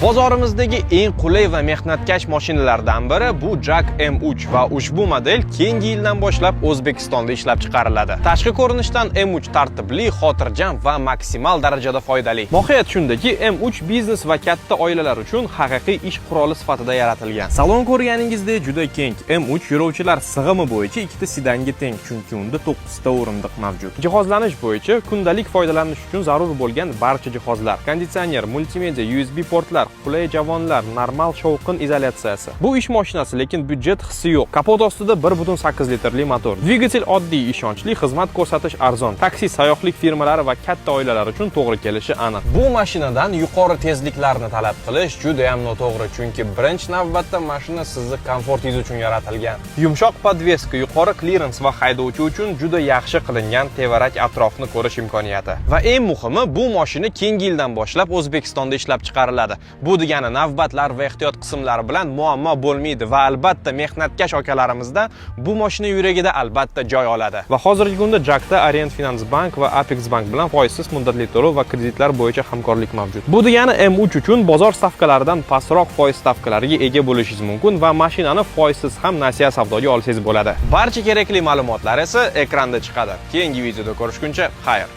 Bozorimizdagi eng qulay va mehnatkash mashinalardan biri bu JAC M3 va ushbu model keyingi yildan boshlab O'zbekistonda ishlab chiqariladi. Tashqi ko'rinishdan M3 tartibli, xotirjam va maksimal darajada foydali. Mohiyat shundaki, M3 biznes va katta oilalar uchun haqiqiy ish quroli sifatida yaratilgan. Salon ko'rganingizdek juda keng. M3 yo'lovchilar sig'imi bo'yicha ikkita sedanga teng, chunki unda 9 ta o'rindiq mavjud. Jihozlanish bo'yicha kundalik foydalanish uchun zarur bo'lgan barcha jihozlar: konditsioner, multimedia, USB portlar, qulay javonlar, normal shovqin izolyatsiyasi. Bu ish mashinasi, lekin byudjet hissi yo'q. Kapot ostida 1.8 litrli motor. Dvigatel oddiy, ishonchli, xizmat ko'rsatish arzon. Taksi, sayyohlik firmalari va katta oilalar uchun to'g'ri kelishi aniq. Bu mashinadan yuqori tezliklarni talab qilish juda ham noto'g'ri, chunki birinchi navbatda mashina sizni komfortingiz uchun yaratilgan. Yumshoq подвеска, yuqori klirens va haydovchi uchun juda yaxshi qilingan tevarak atrofni ko'rish imkoniyati. Va eng muhimi, bu mashina keyingi yildan boshlab O'zbekistonda ishlab chiqariladi. Bu degani navbatlar va ehtiyot qismlari bilan muammo bo'lmaydi va albatta mehnatkash akalarimizdan bu mashina yuragida albatta joy oladi. Va hozirgi kunda JACda Orient Finans Bank va Apex Bank bilan foizsiz muddatli to'lov va kreditlar bo'yicha hamkorlik mavjud. Bu degani M3 uchun bozor stavkalaridan pastroq foiz stavkalariga ega bo'lishingiz mumkin va mashinani foizsiz ham nasiya savdoga olsangiz bo'ladi. Barcha kerakli ma'lumotlar esa ekranda chiqadi. Keyingi videoda ko'rishguncha xayr.